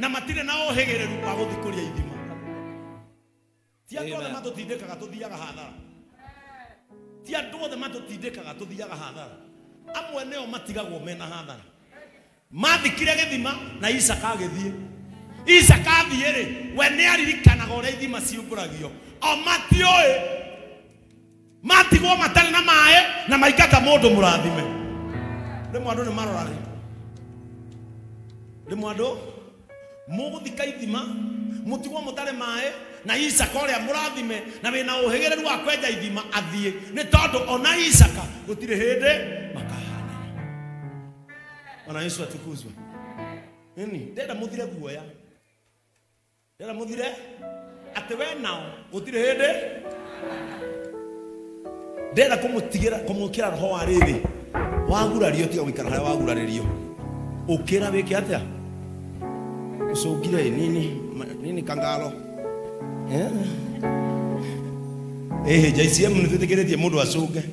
Na matirĩ na ũhĩgĩrĩru wa gũthikũria ithima. Ti andũ othe matũtindĩkaga tũthiaga hathara. Ti andũ othe matũtindĩkaga tũthiaga hathara. Amwe nĩo matigagwo mena hathara. Mathikire gĩthima na Isaka agĩthiĩ. Isaka athiĩ rĩ, we nĩ aririkanaga ũrĩa ithima ciumbũragio. O matiũĩ. Matigwo matarĩ na maĩ na maingata mũndũ mũrathime. Rĩmwe andũ nĩ marorage. Rĩmwe andũ mũgũthika ithima, mũtigwo mũtarĩ maĩ na Isaka ũrĩa mũrathime na wĩna ũhĩgĩrĩru wa kwenja ithima athiĩ, nĩ tondũ ona Isaka gũtirĩ hĩndĩ makahanana. Bwana Yesu atukuzwe. Nini ndenda muthire guoya, ndenda muthire atĩ we nao gũtirĩ hĩndĩ. Ndenda kũmũtigĩra kũmũkĩra roho wa rĩrĩ wagurario, tiga gũikara harĩa wagurarĩrio. Ũkĩra wĩke atĩa? Ũcũngire nini nini kangalo. JCM nĩ twĩtĩkĩrĩtie mũndũ acũnge.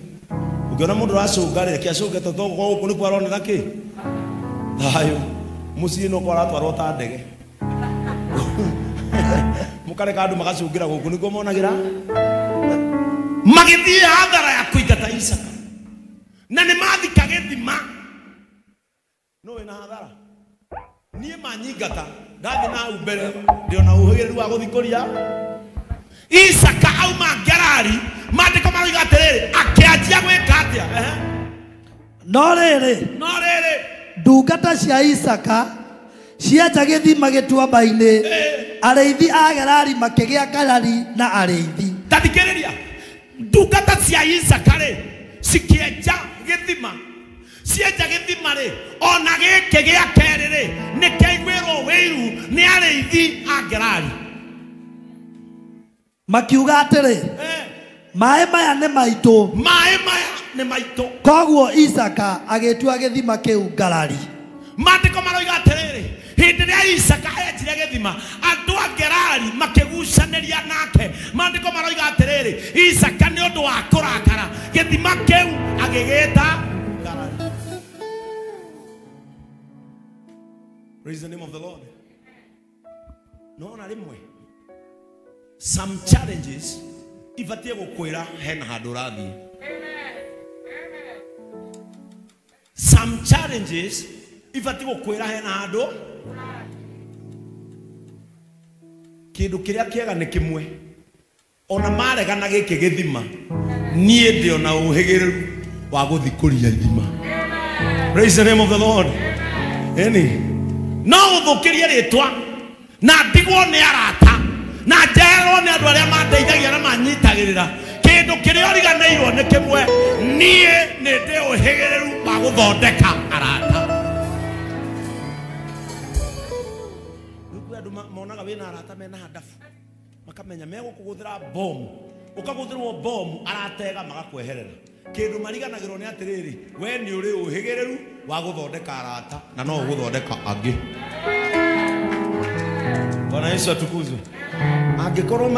Ũngĩona mũndũ aracũnga rĩ, reke acũnge tondũ gũkũ nĩkuo aronera kĩ? Thayũ. Mũciĩ no kwaratwarwo ta ndege. Mũkareka andũ magacũngĩra gũkũ nĩkuo monagĩra. Magĩthiĩ hathara ya kũingata Isaka. Na nĩ mathika gĩthima. No wĩna hathara. Niĩ manyingata ndathiĩ na hau mbere ndĩona ũhĩgĩrĩru wa gũthikũria. Isaka auma Gerari, maandĩko maroiga atĩrĩrĩ, akĩanjia gwĩka atĩa? No rĩrĩ, no rĩrĩ, ndungata cia Isaka cienja gĩthima gĩtuamba-inĩ, arĩithi a Gerari makĩgĩa ngarari na arĩithi. Ta thikĩrĩria, ndungata cia Isaka rĩ cikĩenja gĩthima, cienja gĩthima rĩ, ona gĩkĩ gĩa kerĩ rĩ nĩ kĩaiguĩrwo wĩiru nĩ arĩithi a Gerari. Makiuga atĩrĩ, maĩ maya nĩ maitũ, maĩ maya nĩ maitũ. Koguo Isaka agĩtua gĩthima kĩu ngarari. Maandĩko maroiga atĩrĩrĩ, hĩndĩ ĩrĩa Isaka enjire gĩthima, andũ a Gerari makĩgucanĩria nake. Maandĩko maroiga atĩrĩrĩ, Isaka nĩ ũndũ wa kũrakara gĩthima kĩu agĩgĩta ngarari. Praise the name of the Lord. No ona rĩmwe some challenges ibatie gũkwĩra hena handũ ũrathiĩ. Some challenges ibatie gũkwĩra hena handũ. Kĩndũ kĩrĩa kĩega nĩ kĩmwe, ona maregana gĩkĩ gĩthima, niĩ ndĩ ona ũhĩgĩrĩru wa gũthikũria ithima. Praise the name of the Lord. Ĩni no ũthũkĩrie rĩtwa na ndigwo nĩ arata na njerwo nĩ andũ arĩa mandeithagia na manyitagĩrĩra. Kĩndũ kĩrĩa ũriganĩirwo nĩ kĩmwe, niĩ nĩ ndĩ ũhĩgĩrĩru wa gũthondeka arata. Rĩu kwĩ andũ monaga wĩna arata mena handabu, makamenya megũkũgũthĩra bomu, ũkagũthĩrwo bomu aratega magakweherera. Kĩndũ mariganagĩrwo nĩ atĩrĩrĩ, we nĩ ũrĩ ũhĩgĩrĩru wa gũthondeka arata na no ũgũthondeka angĩ. Bwana Yesu atukuzwe. Angĩkorwo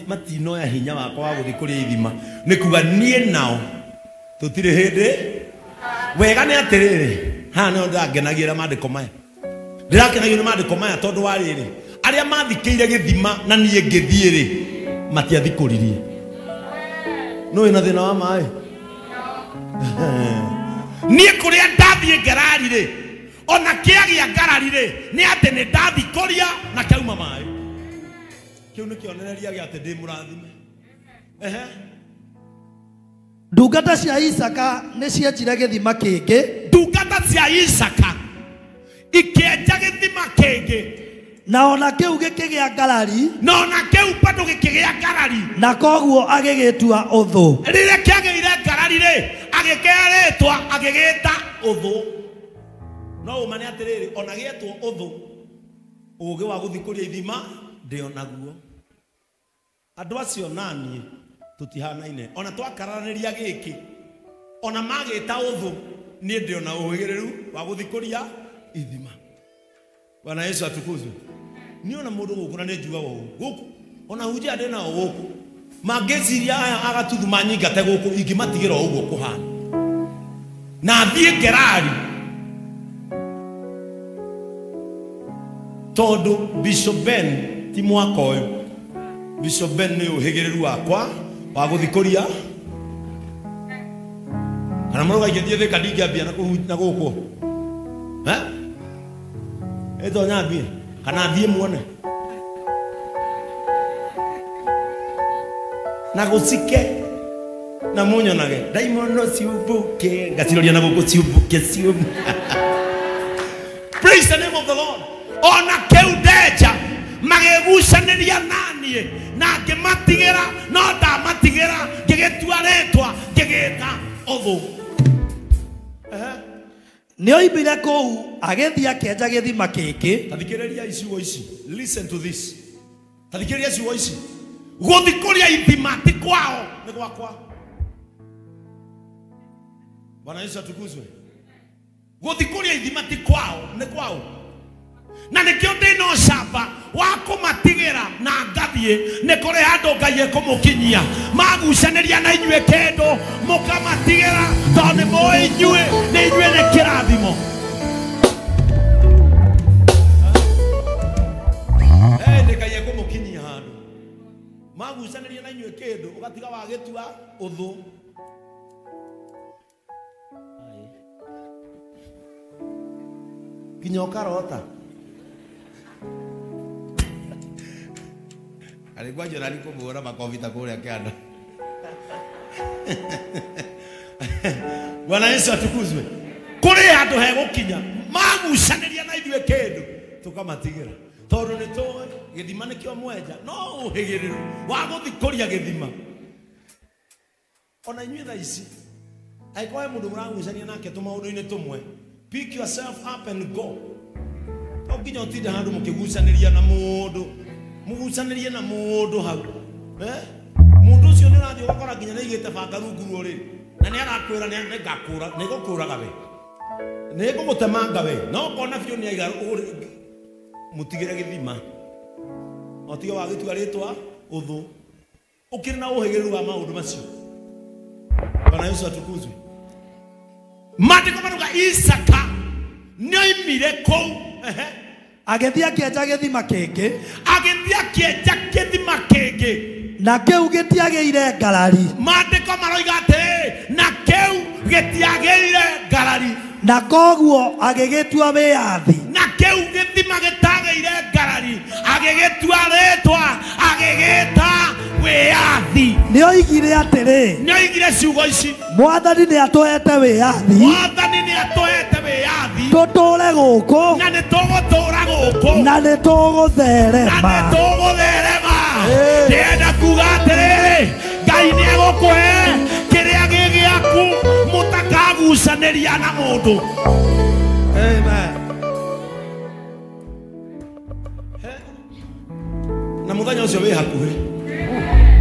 matinoya hinya wakwa wa gũthiĩ kũrĩa ithima, nĩ kuga niĩ nao tũtirĩ hĩndĩ. Wega nĩ atĩrĩrĩ, haha nĩho ndĩrangenagĩra maandĩko maya. Ndĩrakenagio nĩ maandĩko maya tondũ wa rĩrĩ, arĩa mathikĩire gĩthima na niĩ ngĩthiĩ rĩ, matiathikũririe. No wĩna thĩna wa maĩ? Niĩ kũrĩa ndathiĩ Gerari rĩ, ona kĩagĩa ngarari rĩ, nĩ atĩ nĩ ndathikũria na kĩauma maĩ. Kĩu nĩ kĩonereria gĩa atĩ ndĩ mũrathime. Ndungata cia Isaka nĩ cienjire gĩthima kĩngĩ. Ndungata cia Isaka ikĩenja gĩthima kĩngĩ, na ona kĩu gĩkĩgĩa ngarari, na ona kĩu bado gĩkĩgĩa ngarari, na koguo agĩgĩtua ũthũ. Rĩrĩa kĩagĩire ngarari rĩ, agĩkĩhe rĩtwa agĩgĩta ũthũ. No ũma nĩ atĩrĩrĩ, ona gĩetwo ũthũ, ũũgĩ wa gũthikũria ithima ndĩ onaguo. Andũ acio naniĩ tũtihanaine, ona twakararanĩria gĩkĩ, ona magĩta ũthũ, niĩ ndĩ ona ũhĩgĩrĩru wa gũthikũria ithima. Bwana Yesu atukuzwe. Niĩ ona mũndũ gũkũ na nĩ njugaga ũũ gũkũ, ona hunjia ndĩ nao gũkũ, mangĩciria aya agatuthu manyingate gũkũ, ingĩmatigĩra o ũguo kũhana na thiĩ Gerari. Tondu Bishop Ben ti mwaka ũyũ. Bishop Ben nĩ ũhĩgĩrĩru wakwa wa gũthikũria. Kana mũrũga ingĩthiĩ Thĩka ndingĩambia na gũkũ. Eh? Ĩto nyambie kana thiĩ muone. Na gũcike na munyonage ndaimono ciũmbũke ngaciroria na gũkũ ciũmbũke ciũmbũke. Praise the name of the Lord. Ona kĩu ndenja magĩgucanĩria naniĩ na ngĩmatigĩra no ndamatigĩra ngĩgĩtua rĩtwa ngĩgĩta ũthũ. Nĩoimire kũu agĩthiĩ akĩenja gĩthima kĩngĩ. Tathikĩrĩria ciugo ici. Listen to this. Tathikĩrĩria ciugo ici. Gũthikũria ithima ti kwao nĩ gwakwa. Bwana Yesu atukuzwe. Gũthikũria ithima ti kwao nĩ kwao. Na nĩkĩo ndĩna ũcamba wa kũmatigĩra na ngathiĩ nĩ kũrĩ handũ Ngai ekũmũkinyia. Magucanĩria na inyuĩ kĩndũ mũkamatigĩra tondũ nĩ mũĩ inyuĩ nĩ inyuĩ nĩ kĩrathimo. Hĩndĩ Ngai ekũmũkinyia handũ magucanĩria na inyuĩ kĩndũ ũgatiga wagĩtua ũthũ. Nginya ũkarota. Alikuwa jirani kumuona makofi kule akianda. Bwana Yesu atukuzwe. Kuri handu hegukinya magucanĩria na ithuĩ kĩndũ tũkamatigĩra tondũ nĩ tũĩ gĩthima nĩkĩo mwenja no ũhĩgĩrĩru wa gũthikũria gĩthima. Ona inyuĩ thaa ici angĩkorwo he mũndũ mũragucania nake tũmaũndũ-inĩ tũmwe, pick yourself up and go. To nginya ũtinde handũ mũkĩgucanĩria na mũndũ mugucanĩrie na mũndũ hau. Mũndũ ũcio nĩ ũrathiĩ ũgakora nginya nĩ aigĩte banga rungu ruo rĩ na nĩ arakwĩra nĩ ngakũra nĩ ngũkũraga we nĩ ngũgũtemanga we no ũkona biũ nĩ aiga mũtigĩre gĩthima otige wagĩtua rĩtwa ũthũ ũkĩrĩ na ũhĩgĩrĩru wa maũndũ macio. Bwana Yesu atukuzwe. Maandĩko marauga Isaka nĩoimire kũu agĩthiĩ akĩenja gĩthima kĩngĩ. Agĩthiĩ akĩenja gĩthima kĩngĩ na kĩu gĩtiagĩire ngarari. Maandĩko maroiga atĩrĩ na kĩu gĩtiagĩire ngarari na koguo agĩgĩtua wĩyathi. Na kĩu gĩthima gĩtagĩire ngarari agĩgĩtua rĩtwa agĩgĩta wĩyathi. Nĩoigire atĩrĩ, nĩoigire ciugo ici, Mwathani nĩatũhete wĩyathi. Mwathani nĩatũhete wĩyathi tũtũre gũkũ na nĩtũgũtũra gũkũ na nĩtũgũtherema. Na nĩtũgũtherema. Ndĩrenda kuga atĩrĩrĩ Ngai nĩegũkũhe kĩrĩa gĩ gĩaku mũtakagucanĩria na mũndũ. Amen. Na mũthenya ũcio wĩ hakuhĩ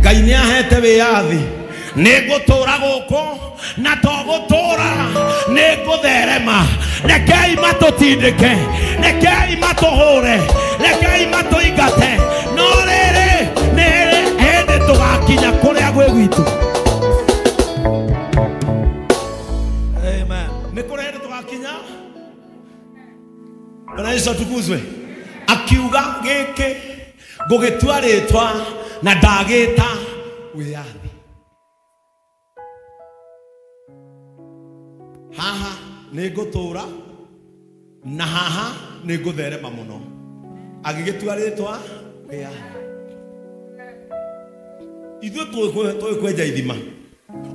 Ngai nĩahete wĩyathi nĩngũtũra gũkũ na to gũtũra nĩngũtherema. Rekei matũtindĩke, rekei matũhũre, rekei matũingate, no rĩrĩ nĩ hĩndĩ tũgakinya kũrĩa gwĩ gwitũ. Amen. Nĩ kũrĩ hĩndĩ tũgakinya. Bwana Yesu atukuzwe. Akiuga gĩkĩ ngũgĩtua rĩtwa na ndagĩta wĩyathi. Haha nĩ ngũtũra na haha nĩ ngũtherema mũno. Agĩgĩtua rĩtwa wĩyathi. Ithuĩ tũĩ kwenja ithima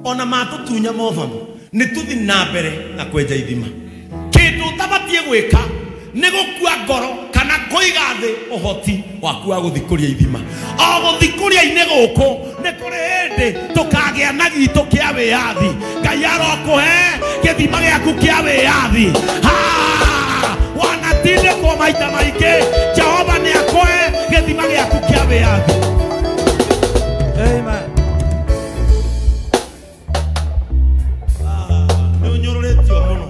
ona matũtunya mothomo nĩ tũthi na mbere na kwenja ithima. Kĩndũ ũtabatiĩ gwĩka nĩ gũkua ngoro kana kũiga thĩ ũhoti waku wa gũthikũria ithima. O gũthikũria-inĩ gũkũ nĩ kũrĩ hĩndĩ tũkagĩa na gitũ kĩa wĩyathi. Ngai arokũhe gĩthima gĩaku kĩa wĩyathi. Wanatindĩkwo maita maingĩ, Jehova nĩ akũhe gĩthima gĩaku kĩa wĩyathi. Amen. Nĩ ũnyũrũrĩtio mũno,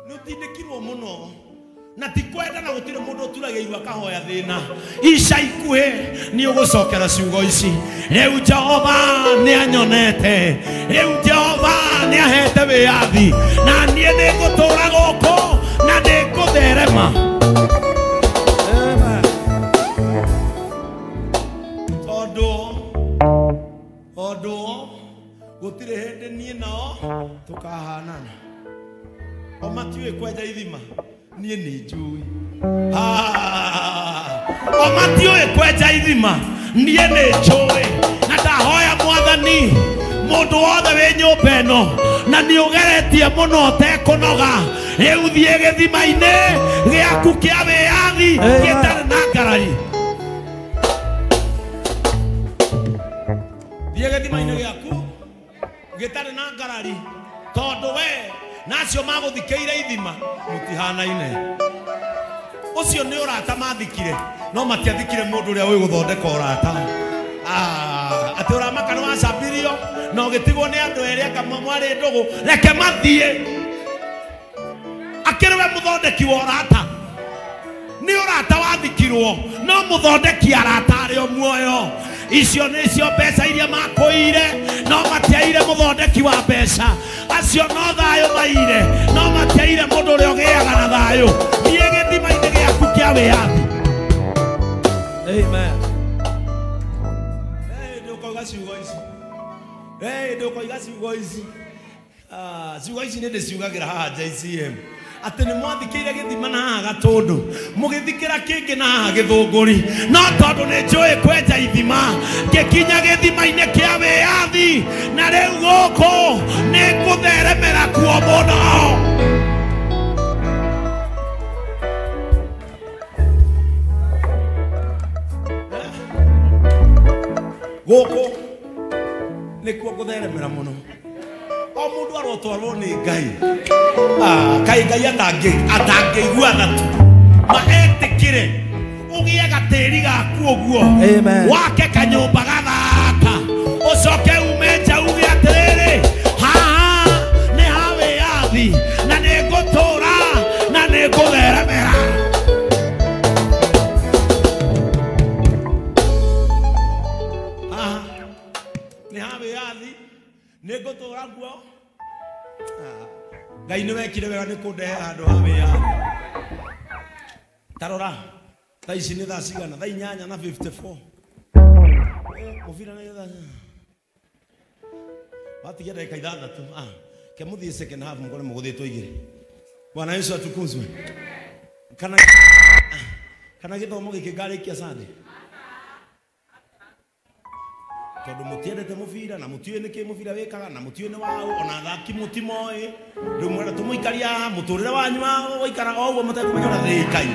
nĩ ũtindĩkirwo mũno na ti kwenda na gũtirĩ mũndũ ũturagĩirwo akahoya thĩna. Ica ikuhĩ nĩ ũgũcokera ciugo ici, rĩu Jehova nĩ anyonete, rĩu Jehova nĩ ahete wĩyathi na niĩ nĩ ngũtũra gũkũ na nĩ ngũtherema. Gũtirĩ hĩndĩ niĩ nao tũkahanana. O matiũĩ kwenja ithima, niĩ nĩ njũĩ. O matiũĩ kwenja ithima, niĩ nĩ njũĩ. Na ndahoya Mwathani, mũndũ wothe wĩ nyũmba ĩno na nĩ ũgeretie mũno ũtekũnoga, rĩu thiĩ gĩthima-inĩ gĩaku kĩa wĩyathi gĩtarĩ na ngarari. Thiĩ gĩthima-inĩ gĩaku gĩtarĩ na ngarari, tondũ we na acio magũthikĩire ithima mũtihanaine. Ũcio nĩ ũrata mathikire, no matiathikire mũndũ ũrĩa ũĩ gũthondeka ũrata. Atĩ ũramaka nĩ wacambirio na ũgĩtigwo nĩ andũ erĩ anga mwarĩ ndũgũ, reke mathiĩ. Akĩrĩ we mũthondeki wa ũrata. Nĩ ũrata wathikirwo, no mũthondeki arata arĩ o muoyo. Icio nĩcio mbeca iria makũire, no matiaire mũthondeki wa mbeca. Acio no thayũ maire, no matiaire mũndũ ũrĩa ũgĩaga na thayũ. Thiĩ gĩthima-inĩ gĩaku kĩa wĩyathi. Amen. Ndũkoiga ciugo ici. Ndũkoiga ciugo ici. Ciugo ici nĩ ndĩciugagĩra haha JCM. Atĩ nĩ mwathikĩire gĩthima na haha Gatũndũ, mũgĩthikĩra kĩngĩ na haha Gĩthũngũri, no tondũ nĩ njũĩ kwenja ithima, ngĩkinya gĩthima-inĩ kĩa wĩyathi, na rĩu gũkũ nĩ ngũtheremera kuo mũno. Gũkũ nĩkuo ngũtheremera mũno. O mũndũ arotwarwo nĩ Ngai. Kaĩ Ngai atangĩigua thatu ma etĩkĩre ũgĩe gatĩri gaku ũguo, wake kanyũmba gathaka, ũcoke ume nja uge atĩrĩrĩ, haha nĩ ha wĩyathi na nĩ ngũtũra na nĩ ngũtheremera. Haha nĩ ha wĩyathi nĩ ngũtũra kuo. Ngai nĩ wekire wega nĩ kũndehe handũ ha wĩyathi. Ta rora thaa ici nĩ thaa cigana? Thaa 8:54. Mũbira nĩ thaa watigia ndagĩka ithathatũ. Ke mũthiĩ second half mũkore mũgũthĩtwo igĩrĩ. Bwana Yesu atukuzwe. Kana gĩthomo gĩkĩ ngarĩkia Sunday, tondũ mũtiendete mũbira na mũtiũĩ nĩkĩ mũbira wĩkaga na mũtiũĩ nĩ waũ, ona athaki mũtimoĩ. Rĩu mwenda tũmũikaria haha mũtũrĩre wanyu wa gũikara o ũguo mũtekũmenya ũrĩa thĩĩkai.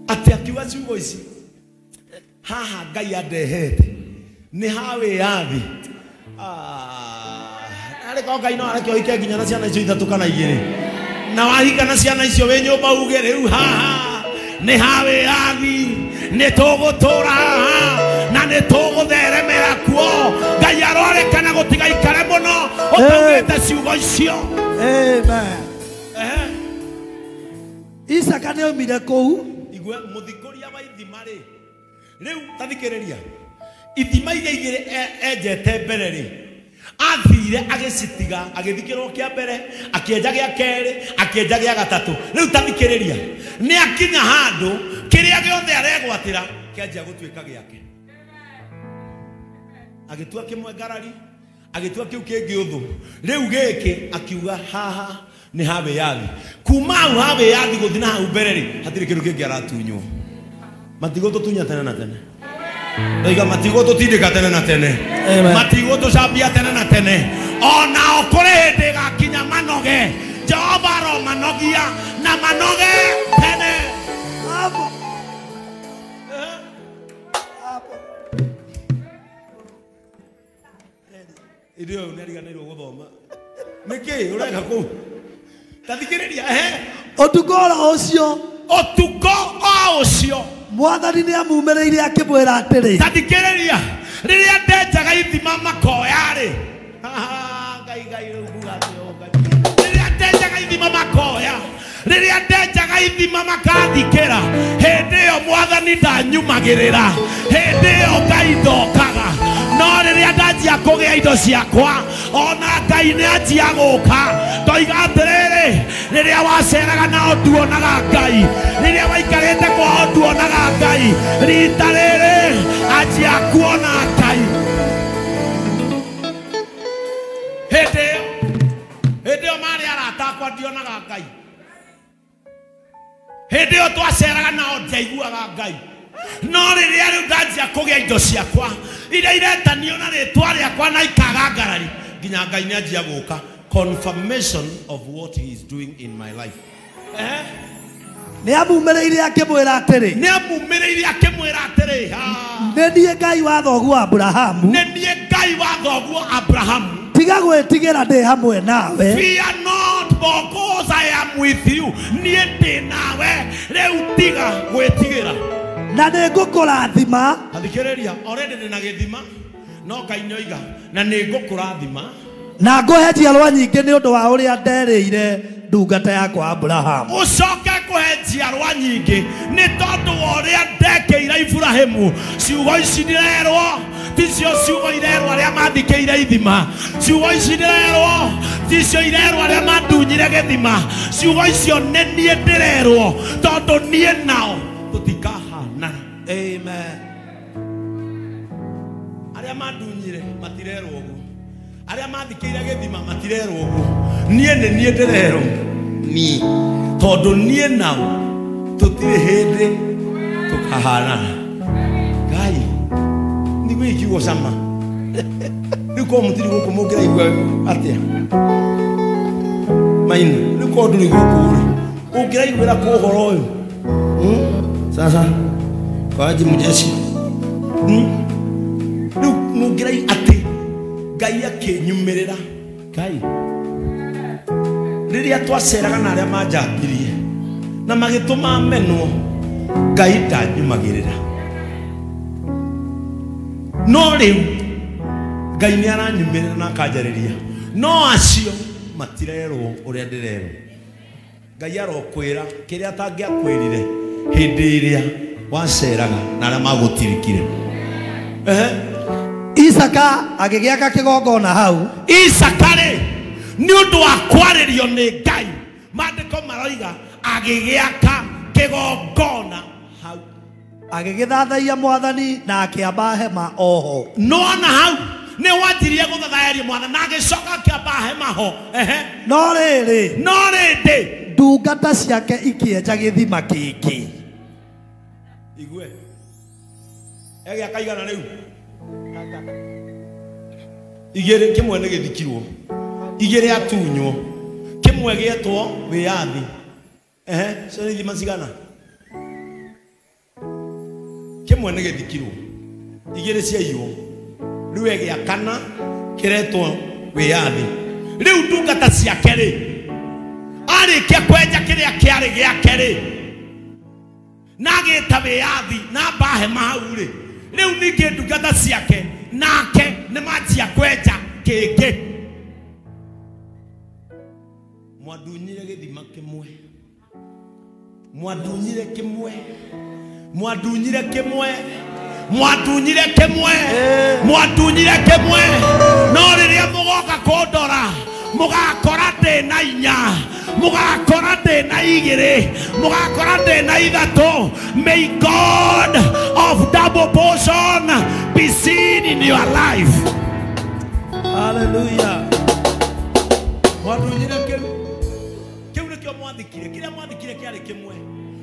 Atĩ akiuga ciugo ici, haha Ngai andehete nĩ ha wĩyathi. Arĩ korwo Ngai no areke ũhike nginya na ciana icio ithatũ kana igĩrĩ, na wahika na ciana icio wĩ nyũmba uge rĩu haha nĩ ha wĩyathi, nĩ tũgũtũra haha na nĩ tũgũtheremera kuo. Ngai arorekana gũtigaikare mũno ũtaugĩte ciugo icio. Amen. Isaka nĩ aumire kũu. Igwe mũthikũria wa ithima rĩ, rĩu ta thikĩrĩria, ithima iria igĩrĩ enjete mbere rĩ, athire agĩcitiga, agĩthikĩrwo kĩa mbere, akĩenja gĩa kerĩ, akĩenja gĩa gatatũ. Rĩu ta thikĩrĩria, nĩ akinya handũ kĩrĩa gĩothe aregwatĩra kĩanjia gũtuĩka gĩake. Agĩtua kĩmwe ngarari, agĩtua kĩu kĩngĩ ũthũ. Rĩu gĩkĩ akiuga haha nĩ ha wĩyathi. Kuma hau ha wĩyathi gũthiĩ na hau mbere rĩ, hatirĩ kĩndũ kĩngĩ aratunywo. Matigũtũtunya tene na tene. Ndoiga matigũtũtindĩka tene na tene. Matigũtũcambia tene na tene. Onao kũrĩ hĩndĩ ĩgakinya manoge. Jehova aromanogia na manoge tene. Hapo. Hapo. Ithuĩ ũyũ nĩariganĩirwo gũthoma. Nĩkĩ ũreka kũu? Ta thikĩrĩria, Ũtukũ oro ũcio, ũtukũ o ũcio, Mwathani nĩ amumĩrĩire akĩmwĩra atĩrĩ, ta thikĩrĩria, rĩrĩa ndenjaga ithima makoya rĩ, Ngai Ngai rĩu nguga atĩ o Ngai. Rĩrĩa ndenjaga ithima makoya, rĩrĩa ndenjaga ithima makathikĩra, hĩndĩ ĩyo Mwathani ndanyumagĩrĩra, hĩndĩ ĩyo Ngai ndokaga. No rĩrĩa ndanjia kũgĩa indo ciakwa, ona Ngai nĩ anjia gũka. Ndoiga atĩrĩrĩ, rĩrĩa waceraga nao nduonaga Ngai, rĩrĩa waikarĩte kwao nduonaga Ngai, rita rĩrĩ anjia kuona Ngai. ciakwa ndionaga Ngai. Hĩndĩ ĩyo twaceraga nao ndiaiguaga Ngai. No rĩrĩa rĩu ndanjia kũgĩa indo ciakwa iria iretanio na rĩtwa rĩakwa na ikaga ngarari, nginya Ngai nĩ anjia gũka. Confirmation of what he is doing in my life. Nĩ amumĩrĩire akĩmwĩra atĩrĩ. Nĩ amumĩrĩire akĩmwĩra atĩrĩ. Nĩ niĩ Ngai wa thoguo Abrahamu. Nĩ niĩ Ngai wa thoguo Abrahamu. Tiga gwĩtigĩra ndĩ hamwe nawe. Fear not, because I am with you. Niĩ ndĩ nawe. Rĩu tiga gwĩtigĩra. Na nĩ ngũkũrathima. Athikĩrĩria, already ndĩ na gĩthima, no Ngai nĩoiga na nĩ ngũkũrathima. Na ngũhe njiarwa nyingĩ nĩ ũndũ wa ũrĩa nderĩire ndungata yakwa Abrahamu. Ũcoke kũhe njiarwa nyingĩ nĩ tondũ wa ũrĩa ndekĩire Iburahĩmu. Ciugo ici ndĩrerwo ticio ciugo irerwo arĩa mathikĩire ithima. Ciugo ici ndĩrerwo ticio irerwo arĩa mandunyire gĩthima. Ciugo icio nĩ niĩ ndĩrerwo tondũ niĩ nao tũtikahanana. Amen. Arĩa mandunyire matirerwo ũguo. Arĩa mathikĩire gĩthima matirerwo ũguo. Niĩ nĩ niĩ ndĩrerwo niĩ tondũ niĩ nao tũtirĩ hĩndĩ tũkahanana. Ngai nĩguo ikiugo cama. Rĩu korwo mũtirĩ gũkũ mũngĩraigua atĩa? Maina, rĩu korwo ndũrĩ gũkũ rĩ, ũngĩraiguĩra kũ ũhoro ũyũ? Sasa kwaji mjeshi. Rĩu mũngĩraigua atĩ Ngai akĩnyumĩrĩra. Ngai rĩrĩa twaceraga na arĩa manjambirie na magĩtũma menwo, Ngai ndanyumagĩrĩra. No rĩu Ngai nĩ aranyumĩrĩra na akanjarĩria. No acio matirerwo ũrĩa ndĩrerwo. Ngai arokwĩra kĩrĩa atangĩakwĩrire hĩndĩ ĩrĩa waceraga na arĩa magũtirikire. Isaka agĩgĩaka kĩgongona hau. Isaka rĩ, nĩ ũndũ wa kwarĩrio nĩ Ngai, maandĩko maroiga agĩgĩaka kĩgongona hau. Agĩgĩthathaiya Mwathani na akĩamba hema oho. No ona hau nĩ wanjirie gũthathayaria Mwathani na agĩcoka akĩamba hema ho. No rĩrĩ, no rĩndĩ ndungata ciake ikĩenja gĩthima kĩngĩ. Igue egĩaka igana rĩu igĩrĩ, kĩmwe nĩ gĩthikirwo, igĩrĩ atunywo, kĩmwe gĩetwo wĩyathi. Cio nĩ ithima cigana? Kĩmwe nĩ gĩthikirwo, igĩrĩ ciaiywo, rĩu egĩakana kĩretwo wĩyathi. Rĩu ndungata ciake rĩ, arĩkia kwenja kĩrĩa kĩarĩ gĩake rĩ, na agĩta wĩyathi na amba hema hau rĩ, rĩu ningĩ ndungata ciake nake nĩ manjia kwenja kĩngĩ. Mwandunyire gĩthima kĩmwe, mwandunyire kĩmwe, mwandunyire kĩmwe, mwandunyire kĩmwe, mwandunyire kĩmwe. No rĩrĩa mũgoka kũndora mũgakora ndĩ na inya, mũgakora ndĩ na igĩrĩ, mũgakora ndĩ na ithatũ. May God of double portion be seen in your life. Hallelujah. Mwandunyire kĩu, kĩu nĩkĩo mwathikire, kĩrĩa mwathikire kĩarĩ kĩmwe.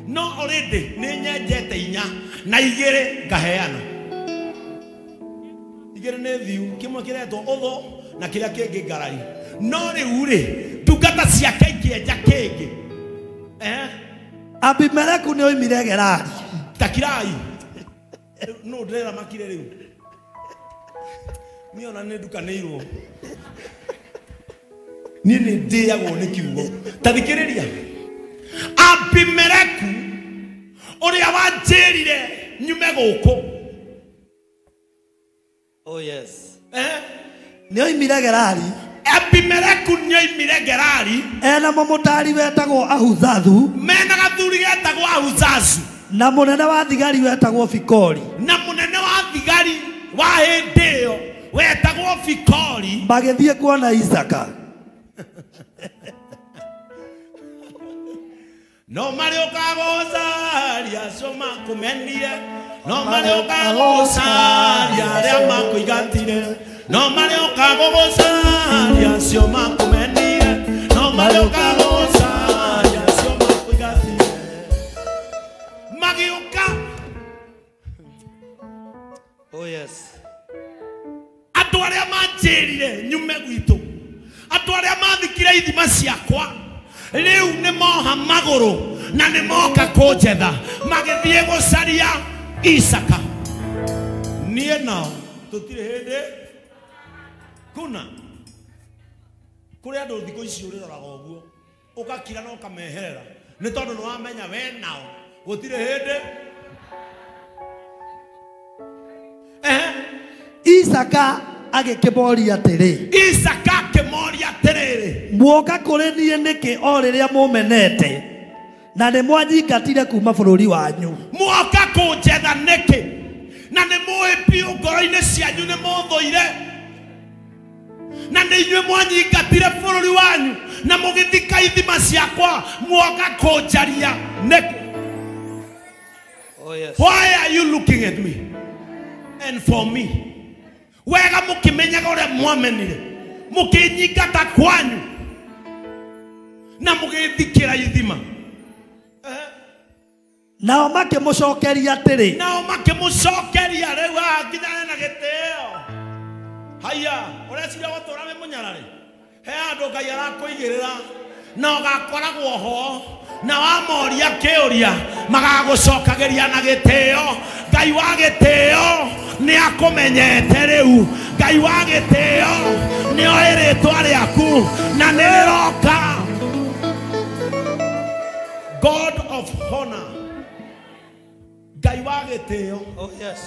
No already nĩ nyenjete inya na igĩrĩ ngaheana. Igĩrĩ nĩ thiu, kĩmwe kĩretwo ũthũ na kĩrĩa kĩngĩ ngarari. No rĩu rĩ, ndungata ciake ikĩenja kĩngĩ. Abimeleku nĩ oimire Gerari. Takirai. No ndĩrera makire rĩu. Niĩ ona nĩ ndukanĩirwo. Niĩ nĩ ndĩagwo nĩ kiugo. Ta thikĩrĩria. Abimeleku ũrĩa wanjĩrire nyume gũkũ. Oh yes. Nĩ oimire Gerari. Abimeleku nĩ oimire Gerari. Ena mũmũtari wetagwo Ahuzathu. Mena gathuri getagwo Ahuzathu. Na mũnene wa thigari wetagwo Fikori. Na mũnene wa thigari wa hĩndĩ ĩyo wetagwo Fikori. Magĩthiĩ kuona Isaka. No marĩũka gũcaria acio makũmenire, no marĩũka gũcaria arĩa makũigatire, no marĩũka gũcaria acio makũmenire, no marĩũka. Andũ arĩa mathikire ithima ciakwa rĩu nĩ moha magũrũ na nĩ moka kũnjetha, magĩthiĩ gũcaria Isaka. Niĩ nao tũtirĩ hĩndĩ kuna. Kũrĩ andũ thikũ ici ũrĩroraga ũguo ũgakira na ũkameherera nĩ tondũ nĩ wamenya we nao gũtirĩ hĩndĩ. Ehe. Isaka agĩkĩmoria atĩrĩ, Isaka akĩmoria atĩrĩrĩ, muoka kũrĩ niĩ nĩkĩ o rĩrĩa mũmenete na nĩ mwanyingatire kuma bũrũri wanyu? Mwoka kũnjetha nĩkĩ na nĩ mũĩ biũ ngoro-inĩ cianyu nĩ mũthũire, na nĩ inyuĩ mwanyingatire bũrũri wanyu na mũgĩthika ithima ciakwa, mwoka kũnjaria nĩkĩ? Oh, yes. Why are you looking at me and for me? Wega mũkĩmenyaga ũrĩa mwamenire, mũkĩnyingata kwanyu na mũgĩthikĩra ithima. Nao makĩmũcokeria atĩrĩ, Nao makĩmũcokeria rĩu haha nginya hena gĩtĩo. Haiya, ũreciria gũtũra wĩ mũnyararĩ? He handũ Ngai arakũigĩrĩra na ũgakoragwo ho, na wamoria kĩũria magagũcokagĩria na gĩtĩo. Ngai wa gĩtĩo nĩ akũmenyete rĩu. Ngai wa gĩtĩo nĩ oĩ rĩtwa rĩaku na nĩ rĩroka. God of honor, Ngai wa gĩtĩo. Oh, yes.